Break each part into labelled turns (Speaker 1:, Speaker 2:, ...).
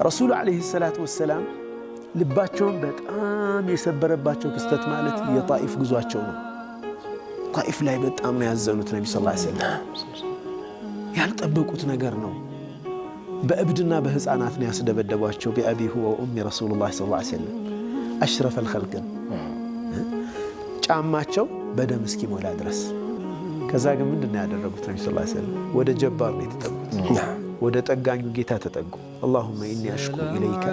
Speaker 1: ረሱሉ ዓለይሂ ሰላቱ ወሰላም ልባቸውን በጣም የሰበረባቸው ክስተት ማለት የጣኢፍ ጉዟቸው ነው። ጣኢፍ ላይ በጣም ነው ያዘኑት። ነቢ ስ ሰለም ያልጠበቁት ነገር ነው። በእብድና በህፃናት ነው ያስደበደቧቸው። بأبي هو وأمي رسول الله صلى الله عليه وسلم أشرف الخلق ን ጫማቸው በደም እስኪሞላ ድረስ። ከዛ ግን ምንድን ነው ያደረጉት? ነቢ ስ ሰለም ወደ ጀባር ነው የተጠጉት። ወደ ጠጋኙ ጌታ ተጠጉ። اللهم إني أشكو إليك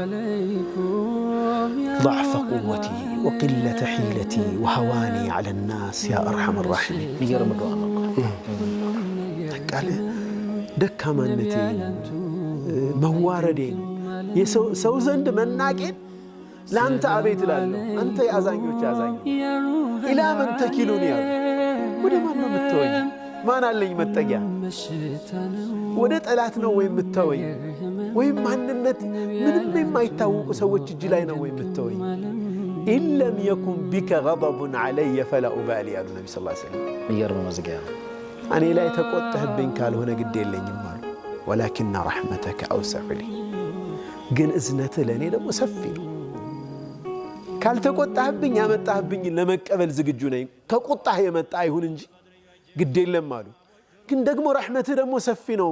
Speaker 1: ضعف قوتي وقلة حيلتي وهواني على الناس يا أرحم الراحمين።
Speaker 2: የሚገርም ዱዓ ነው።
Speaker 1: በቃ ደካማነቴን፣ መዋረዴን፣ የሰው ዘንድ መናቄን ለአንተ አቤት እላለሁ። አንተ የአዛኞች አዛኝ፣ إلى من تكلني ያሉ፣ ወደ ማን ነው የምትተወኝ? ማን አለኝ መጠጊያ? ወደ ጠላት ነው ወይ የምትተወኝ? ወይም ማንነት ምንም የማይታወቁ ሰዎች እጅ ላይ ነው ወይ የምትተወኝ? إن لم يكن بك غضب علي فلا أبالي ያሉ ነቢ ስ ሰለም።
Speaker 2: የሚገርም መዝጊያ ነው።
Speaker 1: እኔ ላይ ተቆጥተህብኝ ካልሆነ ግድ የለኝም አሉ። ولكن رحمتك أوسع لي፣ ግን እዝነትህ ለእኔ ደግሞ ሰፊ ነው። ካልተቆጣህብኝ ያመጣህብኝን ለመቀበል ዝግጁ ነኝ። ከቁጣህ የመጣ አይሁን እንጂ ግድ የለም አሉ። ግን ደግሞ ረሕመትህ ደግሞ ሰፊ ነው።